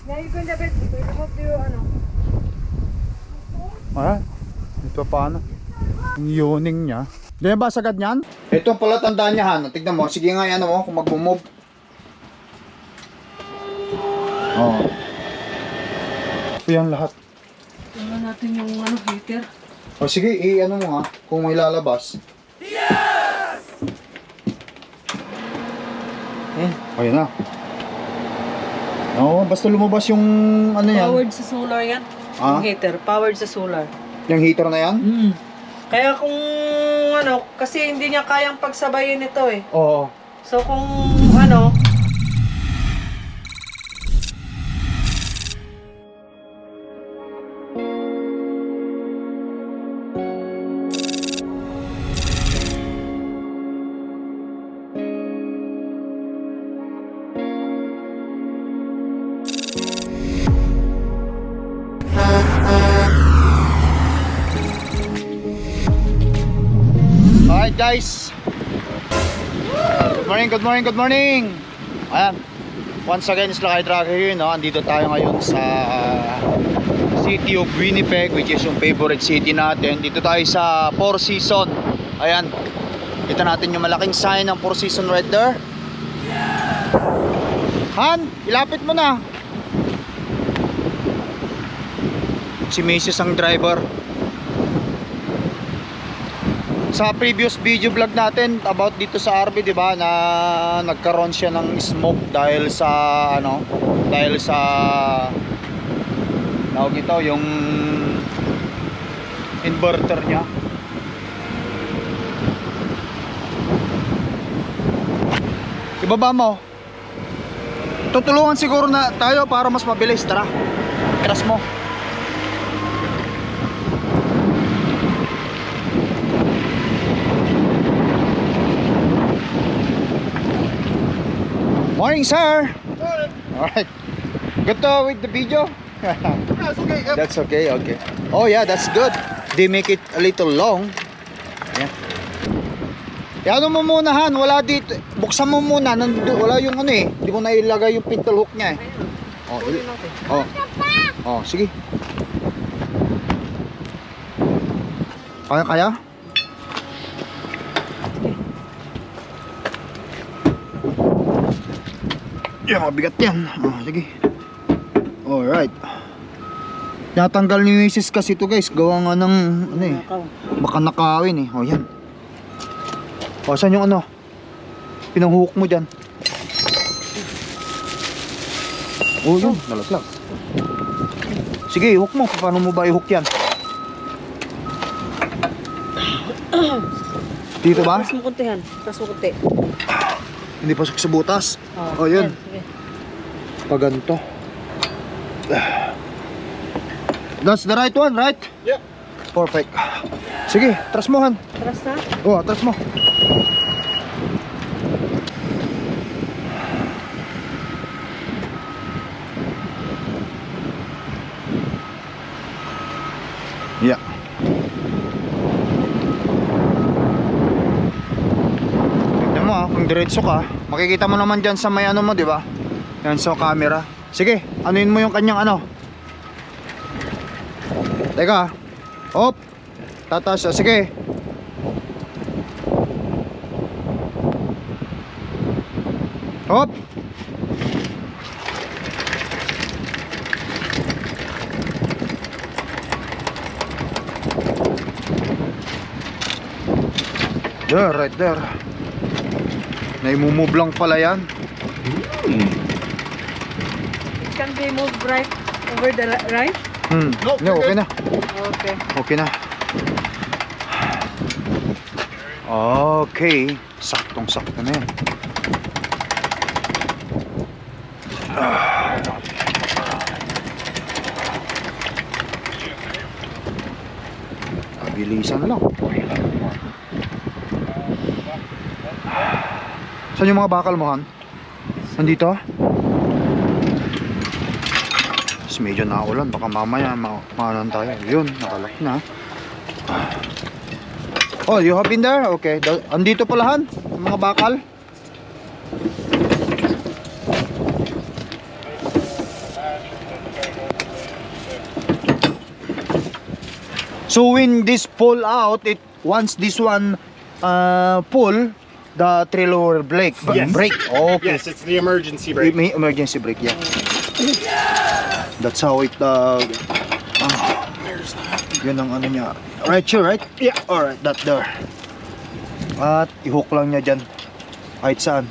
Ngayon ko dapat remove yung ano. Ah, ito paano? Yung yuning niya. Ganyan ba sagad niyan? Ito ang palatandaan niya, Han. Tignan mo. Sige nga yan mo kung mag-move. Oh. Ito yan lahat. Tingnan natin yung ano, heater. O sige, i-ano mo nga kung may lalabas. Yes! Ayun na. Oo, basta lumabas yung ano yan. Powered sa solar yan. Ah? Yung heater, powered sa solar. Yung heater na yan? Kaya kung ano, kasi hindi niya kayang pagsabayin ito eh. Oo. So kung ano, Alright guys. Good morning, good morning, good morning. Ayan. Once again, it's Lakay Tracker here, no? Andito tayo ngayon sa city of Winnipeg, which is yung favorite city natin. Dito tayo sa Four Seasons. Ayan. Kita natin yung malaking sign ng Four Seasons right there. Han, ilapit mo na. Si Macy's ang driver. Sa previous video vlog natin about dito sa RV, 'di ba, na nagkaroon siya ng smoke dahil sa ano, dahil sa tawag ito, yung inverter niya. Ibaba mo. Tutulungan siguro na tayo para mas mabilis. Tara. Tras mo. Morning, sir. Morning. Alright. Good to with the video? That's okay. Yep. That's okay, okay. Oh yeah, that's good. They make it a little long. Yeah. Ano mo muna, Han, wala dito. Buksan mo muna, wala yung ano eh. Hindi mo na ilagay yung pintle hook niya eh. Oh, oh. Oh, sige. Kaya? Yeah, mabigat yan. Oh, sige. Alright. Natanggal ni Mrs. kasi ito guys. Gawa nga ng ano eh. Baka nakawin eh. O yan. O saan yung ano? Pinanghook mo dyan. O yun. Nalaglag. Sige, hook mo. Paano mo ba i-hook yan? Dito ba? Tapos mo kuntihan. Tapos mo kunti. Hindi pasok sa butas. Oh, O yun. Sige. Pag ganito. That's the right one, right? Yep. Perfect. Sige, tras mo, Han. Tras na. Oh, tras mo. Yeah. Tignan mo kung diretso ka, makikita mo naman dyan sa may ano mo, di ba? Yan sa camera. Sige, anuin mo yung kanyang ano. Teka. Hop. Tatas siya. Sige. Hop. There, right there. Naimumove lang pala yan. It can be moved right over the right. No, No, okay na. Okay. Okay na. Okay. Saktong-sakto na yan. Pabilisan na lang. Saan yung mga bakal mo, Han? Nandito? Tapos medyo naulan. Baka mamaya maanan tayo. Yun, nakalak na. Oh, you have been there? Okay. Andito pala, Han, yung mga bakal. So when this pull out, once this one pull, the trailer will break. Yes. Break. Okay. Yes, it's the emergency brake. May emergency brake, yeah. That's how it yun ang ano niya. Right here, right? Yeah. Alright, that there. At i-hook lang niya dyan. Kahit saan.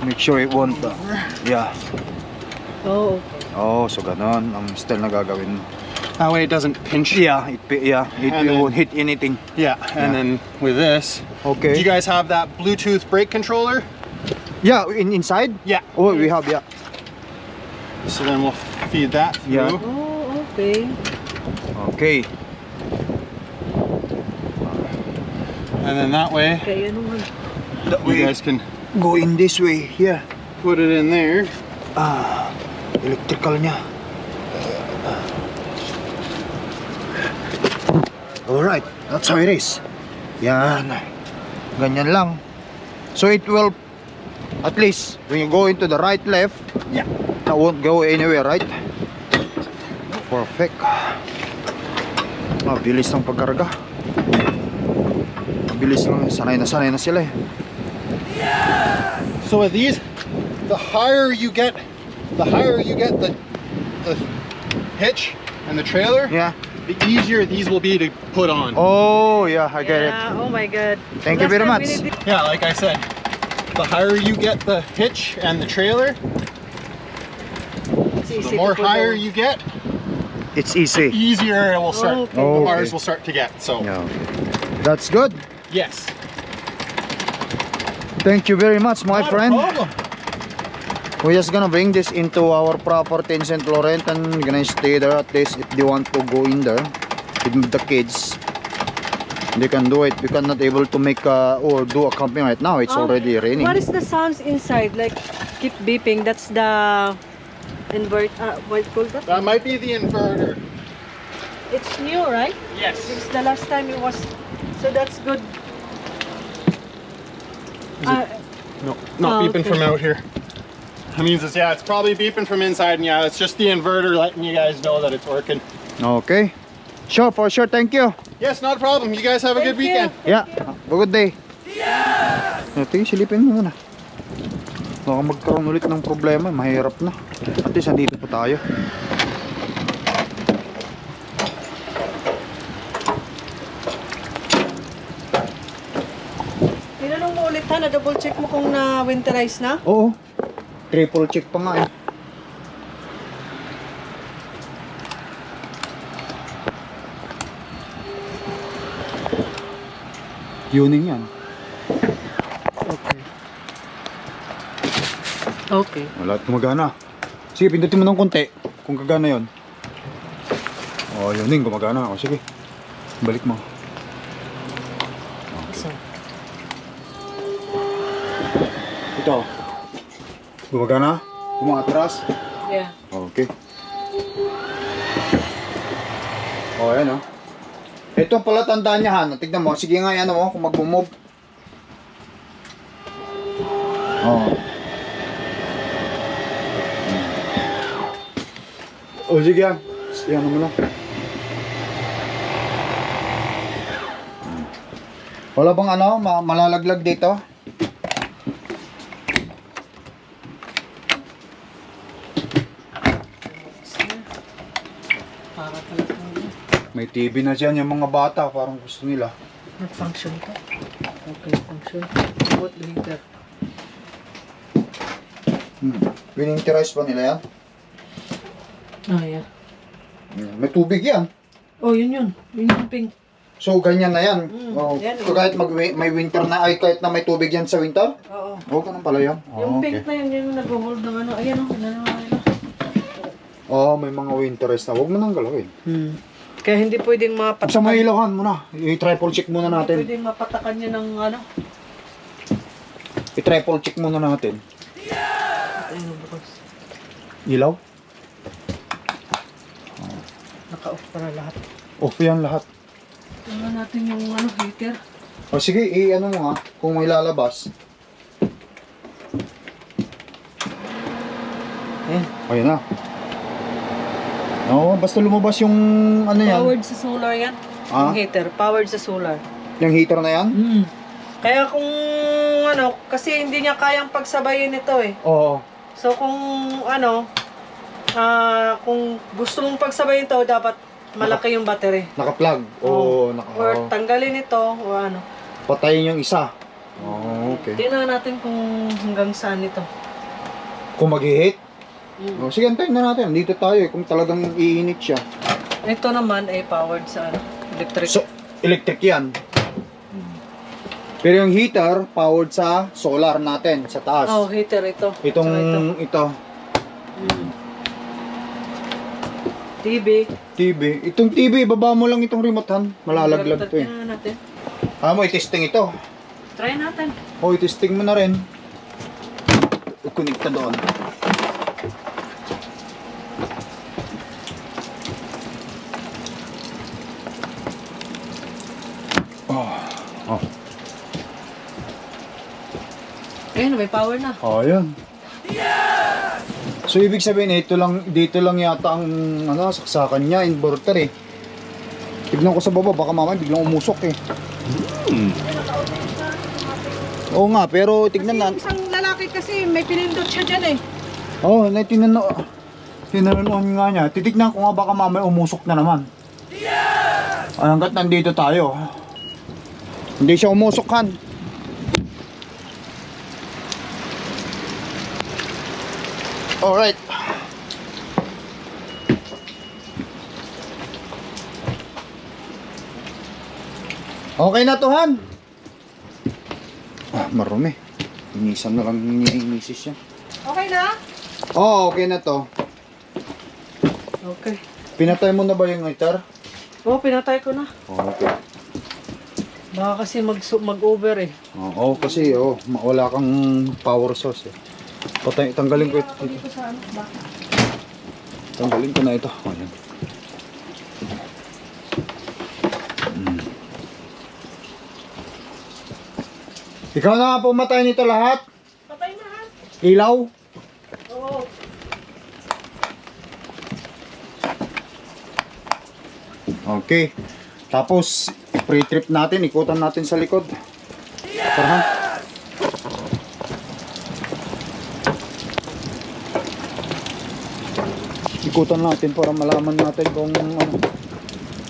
Make sure it won't yeah. Oh, Oh, so ganon ang style na gagawin mo. That way it doesn't pinch. Yeah, it And then- won't hit anything. Yeah, and then with this, Okay. do you guys have that Bluetooth brake controller? Yeah, inside? Yeah. Oh, we have, yeah. So then we'll feed that through. Yeah. oh, okay. Okay. And then that way, Kaya naman. That you guys can go in this way. Here. put it in there. Electrical niya. Alright, that's how it is. Yan. Ganyan lang. So it will, at least, when you go into the right, left, Yeah. that won't go anywhere, right? Perfect. Mabilis ng pagkarga. Mabilis lang. Sanay na sila eh. So with these, the higher you get the hitch and the trailer, Yeah. the easier these will be to put on. Oh, yeah, I get it. Yeah, oh my God. Thank you very Last time much. we did Yeah, like I said, the higher you get the hitch and the trailer, it's easy the more to put higher on. you get, It's easy. easier it will start. Okay. The Okay. bars will start to get. So Yeah. That's good. yes, Thank you very much, my not friend. a problem. We're just gonna bring this into our property in St. Laurent and gonna stay there at least if they want to go in there with the kids. They can do it. We cannot able to make or do a camping right now. It's already raining. What is the sounds inside? Like, keep beeping. That's the invert. What you call that? That might be the inverter. It's new, right? Yes. It's the last time it was. So that's good. No, not Oh, beeping okay. from out here. That means it's probably beeping from inside, and yeah, it's just the inverter letting you guys know that it's working. Okay. Sure, for sure. Thank you. Yes, not a problem. You guys have a good Thank you. weekend. Yeah. Have a good day. Ito, silipin mo muna. Baka magkaroon ulit ng problema. Mahirap na. At least, andito pa tayo. Tinanong mo ulit ha, na-double check mo kung na-winterize na? Oo. Triple check pa nga eh. Yuning yan. Okay. Okay. Wala at gumagana. Sige, pindutin mo ng konti. Kung gagana yon. Oh, yuning, gumagana. O sige. Balik mo. So, Ito. Gumagana? Umatras? yeah. Okay. Oh, ayan oh. Ito pala tandaan niya Han. Tignan mo. Sige nga yan mo kung mag-move. Oh. Oh, sige yan. Yan mo lang. Wala bang ano, malalaglag dito? Para talagang May TV na dyan yung mga bata, parang gusto nila. function to. Okay, function. What later? Wininterize pa nila yan? Oh, yeah. May tubig yan. Oh, yun yun. Yun yung pink. So, ganyan na yan. Oh, yan. so, kahit may winter na, ay kahit na may tubig yan sa winter? Oo. Oo, ganun pala yan. Yung Oh, pink na yun, yun yung nag-hold ng ano. Ayan o, Oh, may mga winterize na. Huwag mo nang galawin. Kaya hindi pwedeng Pag mapatakan. sa may ilawan mo na, i-triple check muna Hindi natin. pwedeng mapatakan niya ng ano. I-triple check muna natin. Ayun, bukas. Ilaw? Naka-off para lahat. Off yan lahat. Tingnan natin yung ano, heater. O sige, i-ano mo nga, kung may lalabas. Ayan. Ayun na. Oo, basta lumabas yung ano yan. Powered sa solar yan. Ah? Yung heater, powered sa solar. Yung heater na yan? Kaya kung ano, kasi hindi niya kayang pagsabayin ito eh. Oo. So kung ano, kung gusto mong pagsabayin ito, dapat malaki yung battery. Naka-plug. Oo. Oo, Or tanggalin ito, o ano. patayin yung isa. Oo, okay. Tingnan natin kung hanggang saan ito. Kung mag-hit? Oh, sige, antayin na natin. Dito tayo kung talagang iinit siya. Ito naman ay powered sa ano, electric. So, electric yan. Pero yung heater, powered sa solar natin, sa taas. Oh, heater ito. Itong, Tsaka ito, TV. TV. Itong TV, baba mo lang itong remote, han. Malalaglag to eh. Tingnan natin. Mo, i-testing ito. Try natin. O, i-testing mo na rin. I-connect ka doon. Oh. Ayun, may power na. Oh, yan. So, ibig sabihin, dito lang yata ang ano, saksakan niya, inverter eh. Tignan ko sa baba, baka mamaya biglang umusok eh. Oo nga, pero tignan na. Isang lalaki kasi may pinindot siya dyan eh. Oo, tinanoon nga niya. Titignan ko nga baka mamaya umusok na naman. Ay, hanggat nandito tayo. Hindi siya umusok, han. Alright. Okay na to, han. Marumi. Inisan na lang niya inisis siya. Okay na? Oo, okay na to. Okay. Pinatay mo na ba yung heater? Oo, pinatay ko na. Okay. Baka kasi mag-over eh. Oo, kasi wala kang power source eh. Tanggalin ko ito. Dito sa ano, bakit? Tanggalin ko na ito. Ayan. Ikaw na nga pumatay nito lahat? Patay na ha? Ilaw? Oo. Okay. Tapos, pre-trip natin. Ikutan natin sa likod. Tara. Ikutan natin para malaman natin kung ano.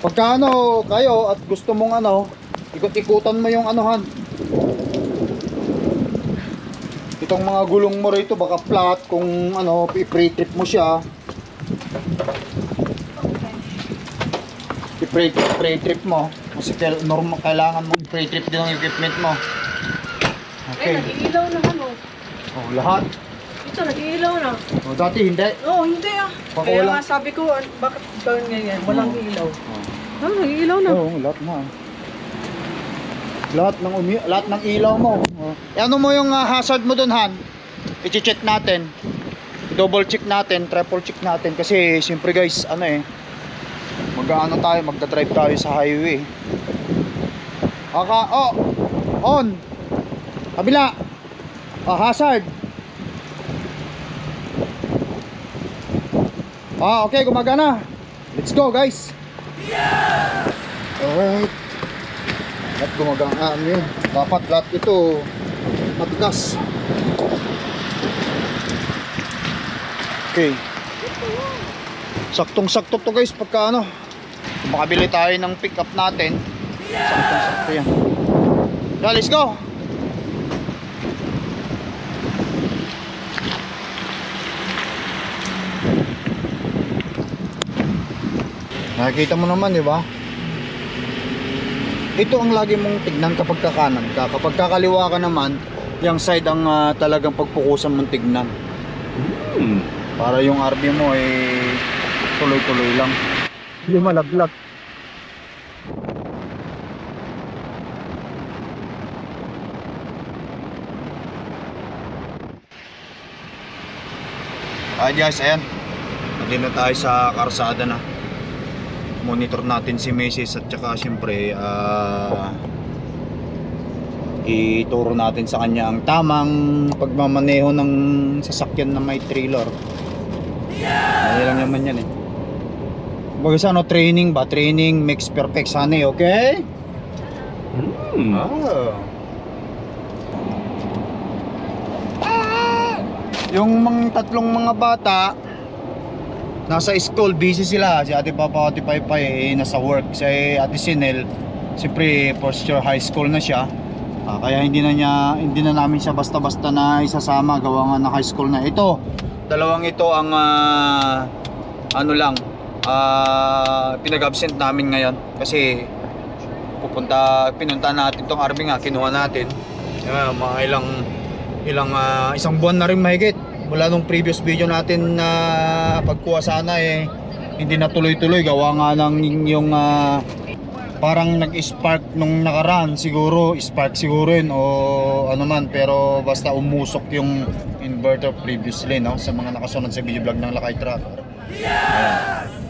Pagka ano kayo at gusto mong ano, ikot-ikutan mo yung anuhan. Itong mga gulong mo rito baka flat kung ano, i-pre-trip mo siya. I-pre-trip mo kasi normal kailangan mo i-pre-trip din ang equipment mo. Eh, Okay. nag-iilaw na ano. Oh, lahat. Ito, nag-iilaw na. Oh, dati hindi. Oo, hindi ah. Baka Kaya wala. nga sabi ko, bakit gawin ganyan? Walang Oo. ilaw. Oh. Ah, nag-iilaw na. Oo, lahat na. Lahat ng ilaw mo. Oh. Ano mo yung hazard mo doon, Han? I-check natin. Double check natin, triple check natin kasi siyempre guys, ano eh. Magda-drive tayo sa highway. On. Kabila. Hazard. Okay, gumagana. Let's go, guys. Alright. At gumagana yun. Dapat lahat ito matigas. Okay. Saktong-sakto to guys pagka ano. Makabili tayo ng pick up natin. Saktong-sakto yan. Yeah, let's go. Nakikita mo naman, di ba? Ito ang lagi mong tignan kapag kakanan ka. Kapag kakaliwa ka naman, yung side ang talagang pagpukusan mong tignan. Para yung RV mo ay tuloy-tuloy lang. Hindi malaglag. Alright guys, ayan. Nandito na tayo sa karsada na. Monitor natin si Mrs. at saka syempre ituro natin sa kanya ang tamang pagmamaneho ng sasakyan na may trailer. Ano lang naman yan eh. Baga sa ano, training ba? Training makes perfect, honey, okay? Oh. Yung mga tatlong mga bata nasa school, busy sila. Si Ate Papa, Ate Paypay nasa work. Si Ate Sinel, siyempre first year high school na siya. Kaya hindi na namin siya basta-basta na isasama, gawa nga na high school na. Ito, dalawang ito ang pinag-absent namin ngayon kasi pinunta natin tong RV nga, kinuha natin. Mga isang buwan na rin mahigit mula nung previous video natin na pagkuha sana hindi na tuloy-tuloy, gawa nga ng yung parang nag-spark nung nakaraan, siguro yun o ano man, pero basta umusok yung inverter previously, no, sa mga nakasunod sa video vlog ng Lakay Tracker.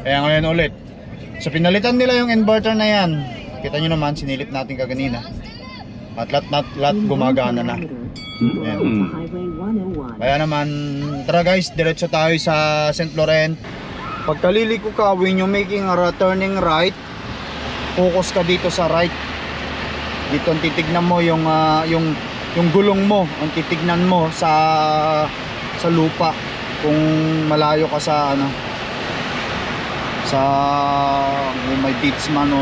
Kaya ngayon ulit, so pinalitan nila yung inverter na yan. Kita nyo naman, sinilip natin kaganina at lahat gumagana na. Kaya naman, tara guys, diretso tayo sa St. Laurent. Pagkaliliko ka, when you making a turning right, focus ka dito sa right. Dito ang titignan mo yung gulong mo, ang titignan mo sa lupa kung malayo ka sa may beats man o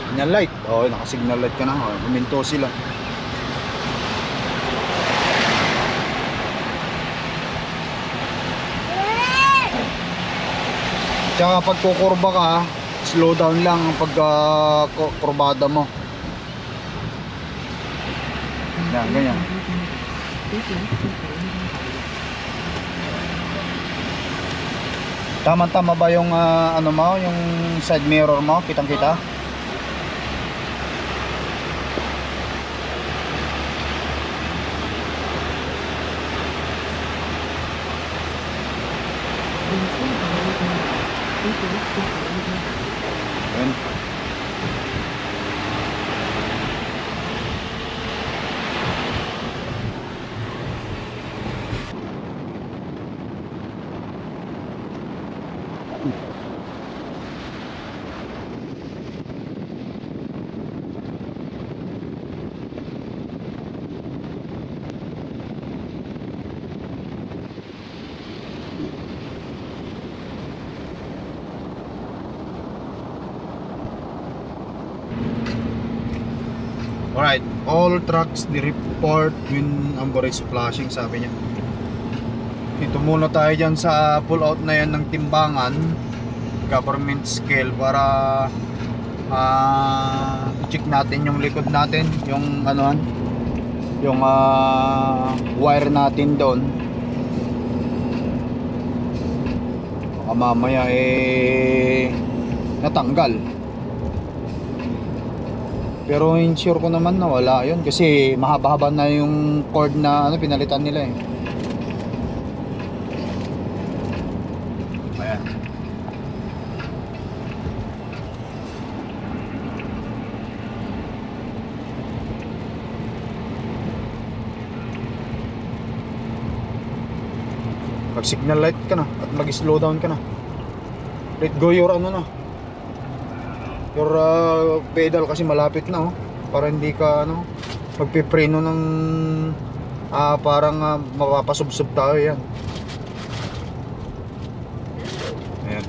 signal light. Naka-signal light ka na. Huminto sila. Tsaka pag kukurba ka, slow down lang ang pagkurbada mo. Yan, ganyan. Tama-tama ba yung yung side mirror mo? Kitang-kita? Yan. Alright, all trucks report when amberage flashing, sabi niya. Ito muna tayo dyan sa pull out na yan ng timbangan, government scale, para check natin yung likod natin, yung yung wire natin doon. Baka mamaya natanggal. Pero insure ko naman na wala yun kasi mahaba-haba na yung cord na pinalitan nila Ayan. Pag signal light ka na at mag-slow down ka na, let go your your pedal kasi malapit na para hindi ka magpipreno ng parang mapapasubsob tayo. Yan. Ayan.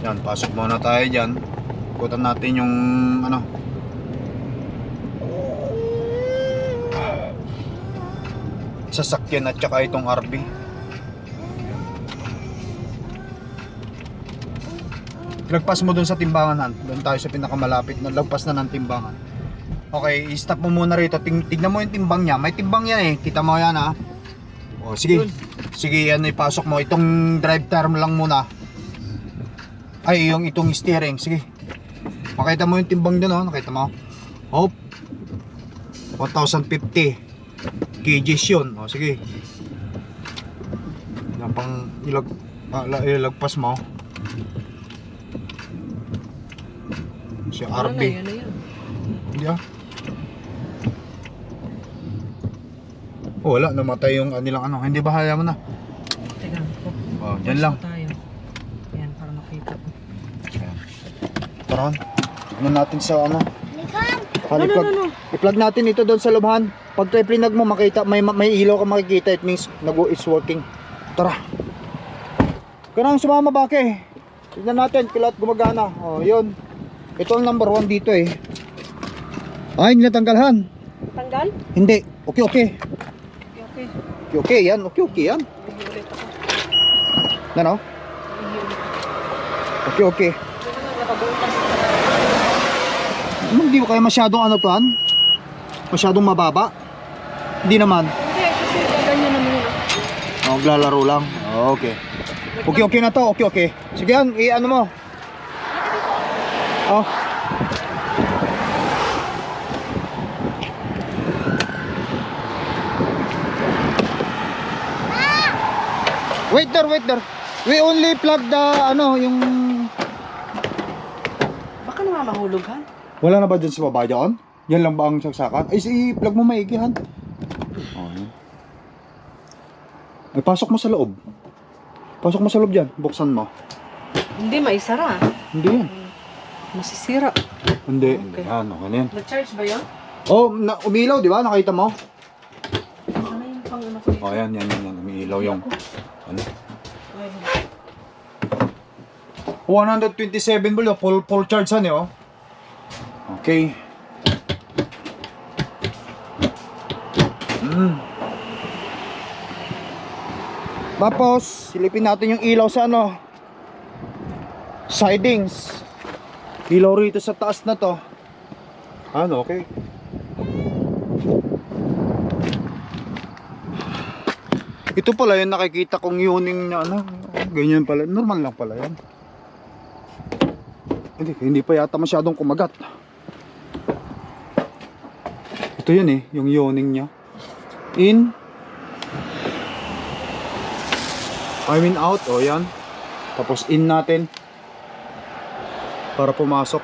Yan, pasok muna tayo dyan. Ikutan natin yung sasakyan at saka itong RV. Lagpas mo dun sa timbangan, doon tayo sa pinakamalapit na lagpas na ng timbangan. Okay, i-stop mo muna rito. Tignan mo yung timbang niya. May timbang yan kita mo yan sige. Sige, yan ipasok mo. Itong drive term lang muna. Ay, itong steering. Sige. Makita mo yung timbang dun nakita mo? 1,050 kgs yun. Sige. Yan pang ilagpas mo. Si RB. Hindi Oh, wala, namatay yung nilang ano. Hindi ba haya mo na? Tingnan ko. Oh, dyan lang. Basta tayo. Ayan, para makita ko. Ayan. Tara, tignan natin sa ano. No, no, no, no. I-plug natin ito doon sa lubhan. Pag tayo plinag mo, makita, may ilaw ka makikita. It means it's working. Tara. Kanang sumama bake. Tignan natin, kilat gumagana. Oh, yun. Ito ang number 1 dito eh. Ay, hindi natanggalhan. Tanggal? Hindi. Okay, okay. Okay, okay. Okay, okay yan. Okay, okay yan. Ihi ulit ako. Ano? Ihi ulit. Okay, okay. Ito na, nakabutas. Hindi mo kaya masyadong ano to, masyadong mababa? Hindi naman. Hindi, kasi ganyan naman yun. Oh, maglalaro lang. Oh, okay. Okay, okay na to. Okay, okay. Sige yan, i-ano mo. Oh. Wait there, wait there. We only plug the ano, yung Baka naman mahulog, ha? wala na ba dyan sa baba dyan? Yan lang ba ang saksakan? Ay, i-plug mo maigi, han. Oh, yan. Ay, pasok mo sa loob. Pasok mo sa loob dyan. Buksan mo. Hindi, maisara. Hindi yan. Masisira. Hindi. Okay. Yan, okay na yan. Nag-charge ba yun? Oh, umilaw, di ba? Nakita mo? Ano yung pang ano ko dito? Oh, yan. Umiilaw yung ano. Ay, 127 volt, full charge yan eh, oh. Okay. Tapos, silipin natin yung ilaw sa ano, sidings. Ilaw rito sa taas na to. Ano, okay. Ito pala yung nakikita kong yuning na ano, ganyan pala, normal lang pala yan. Hindi pa yata masyadong kumagat. Ito yun eh, yung yawning niya. In. I mean out, o yan. Tapos in natin. Para pumasok.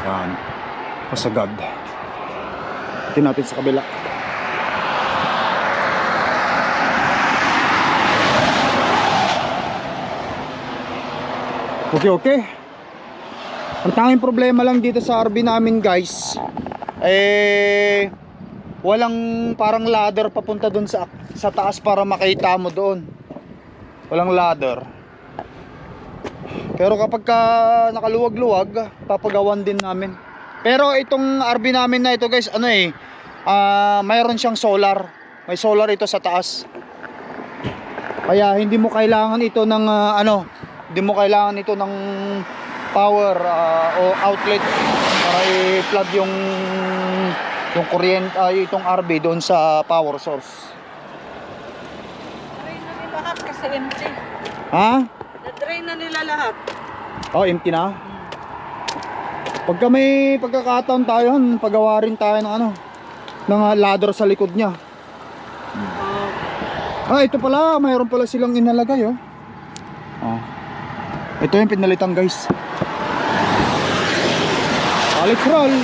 Yan. Pasagad. Ito natin sa kabila. Okay, okay. Ang tanging problema lang dito sa RV namin, guys, walang parang ladder papunta doon sa taas para makita mo doon. Walang ladder. Pero kapag nakaluwag-luwag, papagawan din namin. Pero itong RV namin na ito, guys, mayroon siyang solar. May solar ito sa taas. Kaya hindi mo kailangan ito ng hindi mo kailangan ito ng power o outlet para i-plug yung kuryente, itong RV doon sa power source. na nila lahat kasi empty. Ha? Na-drain na nila lahat. Oh, empty na. Pagka may pagkakataon tayo, pagawa rin tayo ng ladder sa likod niya. Ito pala, mayroon pala silang inalagay, oh. Ito yung pinalitan, guys. Let's roll.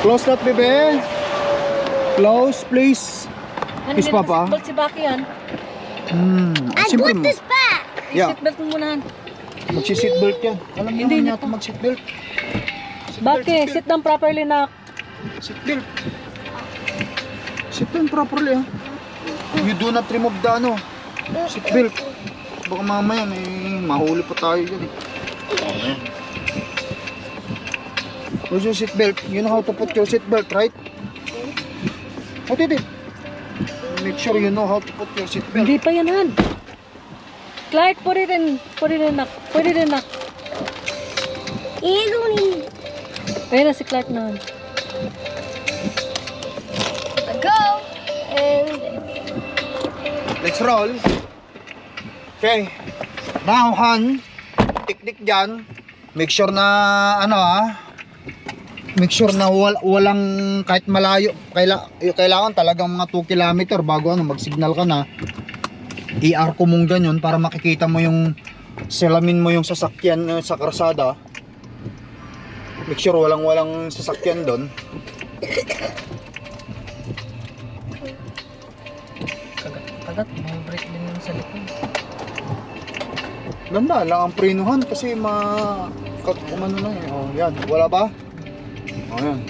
Close that, bebe. Close, please. Is papa? Seatbelt si Baki yan. Siyempre mo. Yeah. Seatbelt mo muna. Magsi-seatbelt yan. Alam niyo Hindi naman na yata mag-seatbelt. Baki, sit down properly na. Seatbelt. Sit down properly, ah. You do not remove the seatbelt. Baka mamaya mahuli pa tayo dyan, eh. Okay. Where's your seatbelt? You know how to put your seatbelt, right? What did it? Make sure you know how to put your seatbelt. Hindi pa yan, Han. Clark, put it in na. Put it in na. Ayun na si Clark na. Go and Let's roll. Okay. Now, Han, tiktik dyan. Make sure na make sure na walang kahit malayo. Kailangan talagang mga 2 kilometer bago mag-signal ka na. I-arco mong ganyan para makikita mo yung selamin mo yung sasakyan sa karsada. Make sure walang sasakyan doon. Kagat, may brake din yung sa likod. Ganda lang ang prenuhan kasi umano na eh. Oh, yan. Wala ba? Oh, yan.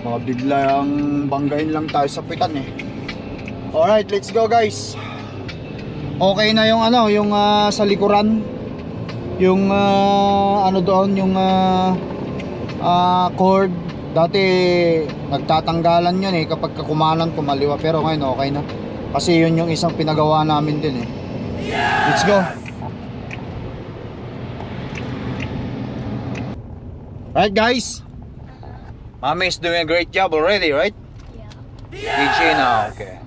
Mga biglang banggain lang tayo sa pitan eh. Alright, let's go guys. Okay na yung ano, yung sa likuran. Yung ano doon, yung cord. Dati nagtatanggalan yun eh kapag kumanan kumaliwa, pero ngayon okay na. Kasi yun yung isang pinagawa namin din eh. Let's go. Right guys, Mami is doing a great job already, right? Yeah. DJ na, okay.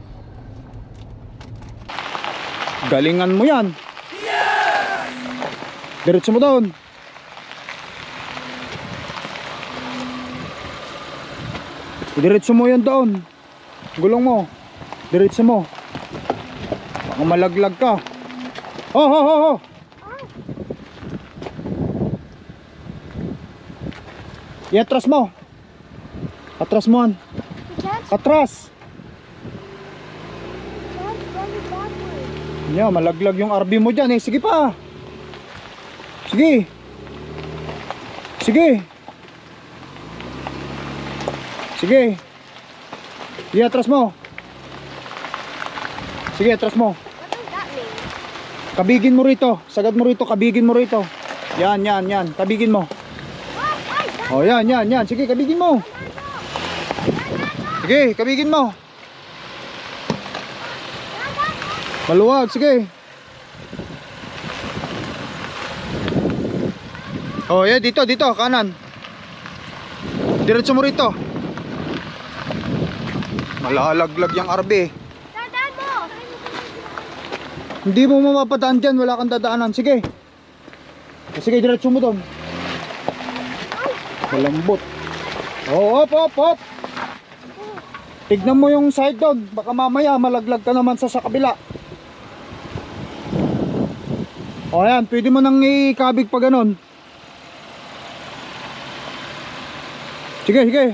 Galingan mo yan. Diretso mo doon. Diretso mo yan doon. Gulong mo. Diretso mo. Baka malaglag ka. Oh. Iatras mo. Atras mo an. We can't Atras. run it backwards. Yeah, malaglag yung RV mo dyan eh. Sige pa. Sige. Sige. Sige. Sige, atras mo. Sige, atras mo. What does that mean? Kabigin mo rito. Sagad mo rito. Kabigin mo rito. Yan. Kabigin mo. Oh, yan. Sige, kabigin mo. Sige, kabigin mo. Maluwag, sige. Oh, yeah, dito, kanan. Diretso mo rito. Malalaglag yung RV. Dadaan mo! Hindi mo mapapadaan dyan, wala kang dadaanan. Sige. Sige, diretso mo doon. Malambot. Oh, op. Tignan mo yung side doon. Baka mamaya malaglag ka naman sa kabila. O yan, pwede mo nang ikabig pa ganun. Sige.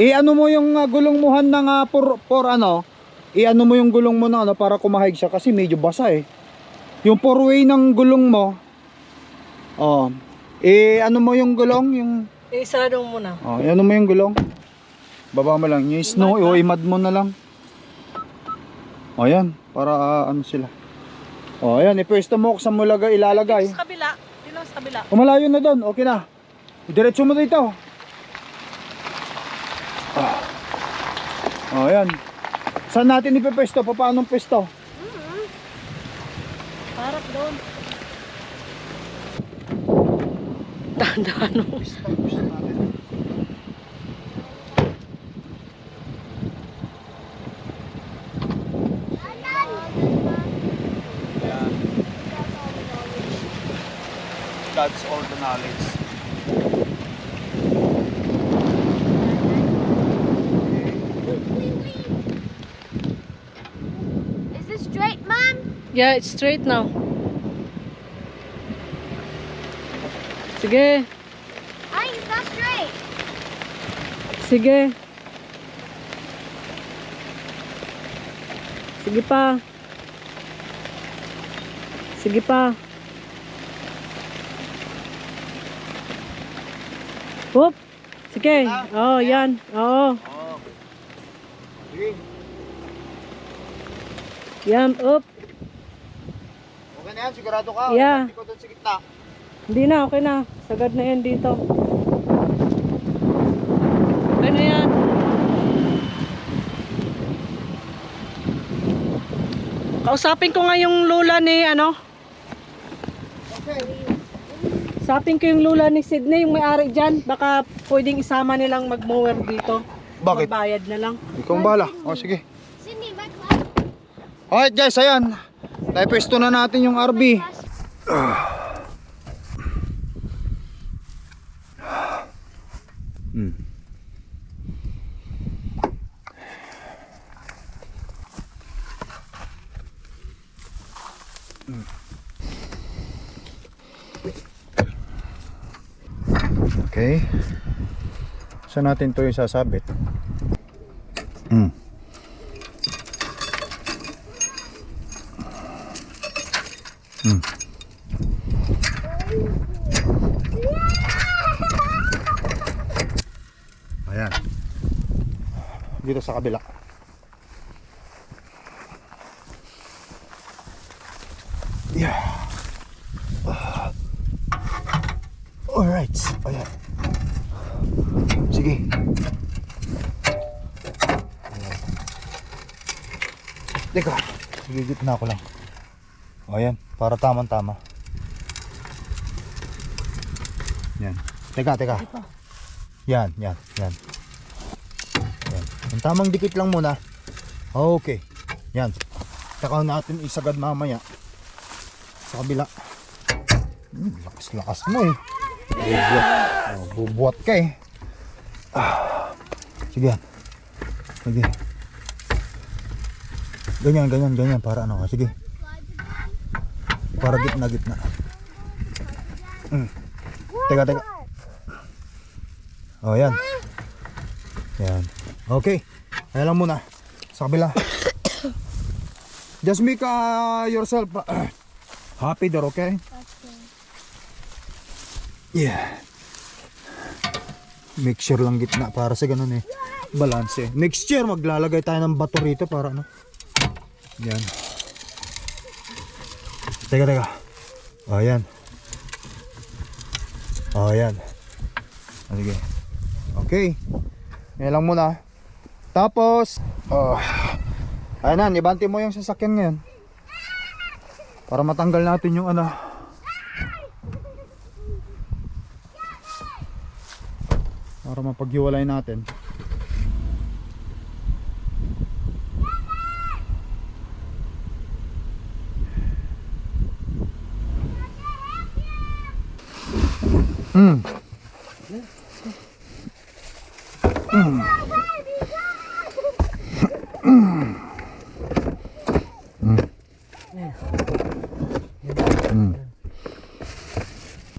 I-ano mo yung gulong muhan ng i-ano mo yung gulong mo na para kumahig siya kasi medyo basa eh. Yung 4-way ng gulong mo. Oh. I-ano mo yung gulong, yung Isarado mo muna. oh, i-ano mo yung gulong. Baba mo lang yung snow, imad mo na lang. O yan, para ano sila. O yan, ipwesto mo kung saan mo ilalagay. Sa kabila. Dito sa kabila. Kumalayo na doon, okay na. Diretso mo dito. O yan. Saan natin ipepwesto? Paano pwesto? Harap doon. Dahan-dahan mo. That's all the knowledge. Is this straight, Mom? Yeah, it's straight now. Sige. Ay, it's not straight. Sige. Sige pa. Sige pa. Hop. Sige. Oh, yan. Oo. Sige. Yan, up. Okay na yan, sigurado ka. Yeah. Hindi ko doon sa gitna. Hindi na, okay na. Sagad na yan dito. Okay na yan. Kausapin ko nga yung lula ni Kausapin ko yung lula ni Sydney, yung may-ari dyan. Baka pwedeng isama nilang mag-mower dito. Bakit? Magbayad na lang. Ikaw ang bahala. O sige. Cindy, my class. Alright guys, ayan. Naipwesto na natin yung RV. Okay. Saan natin to yung sasabit? Hmm. Hmm. Ayan. Dito sa kabila. Yeah. Alright. Ayan. Sige. Ayan. Teka. Gigit na ako lang. Ayan. Para tamang-tama. Yan. Teka. Yan. Yan. Yung tamang dikit lang muna. Okay. Yan. Taka natin isagad mamaya. Sa kabila. Lakas mo eh. Bubuhat ka eh. Sige yan. Sige. Ganyan. Para ano ka. Sige. Para gitna. Teka. Oh, yan. Yan. Okay. Ayan lang muna. Sa kabila. Just make yourself happy there, okay? Yeah. Mixture lang gitna para sa ganun eh. Balance eh. Next year maglalagay tayo ng bato rito para ano. Yan. Teka. Oh, yan. Sige. Okay. Yan lang muna. Tapos, ayun na, ibante mo yung sasakyan ngayon. Para matanggal natin yung ano. Para mapaghiwalay natin.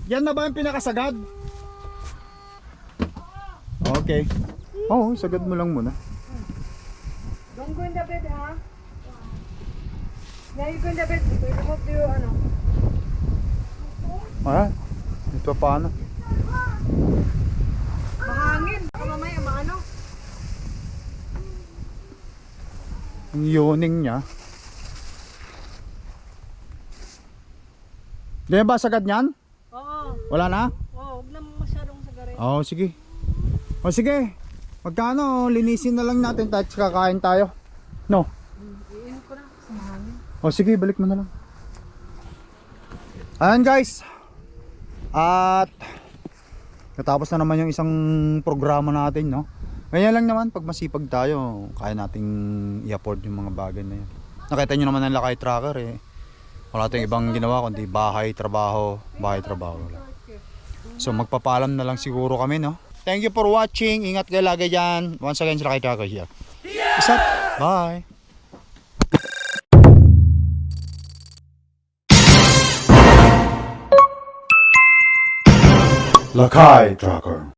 Yan na ba yung pinakasagad? Okay. Oo, sagad mo lang muna. Don't go in the bed, ha? Now you go in the bed. Remove your, ano. Ito paano? Mahangin. Baka mamaya, maano. Ang yuning niya. Ganyan ba sagad niyan? Oo. Wala na? Oo, huwag lang masyadong sagarin. Oo, sige. O sige. Pagkano, linisin na lang natin tapos kakain tayo. No? Iinit ko na sa mahangin. O sige, balik mo na lang. Ayan guys. At natapos na naman yung isang programa natin, no? Ganyan lang naman, pag masipag tayo, kaya nating i-afford yung mga bagay na yan. Nakita nyo naman ang Lakay Tracker eh. Wala tayong ibang ginawa kundi bahay, trabaho. So magpapaalam na lang siguro kami, no? Thank you for watching. Ingat kayo lagi dyan. Once again, Lakay Tracker here. Peace out. Bye. Lakay Tracker.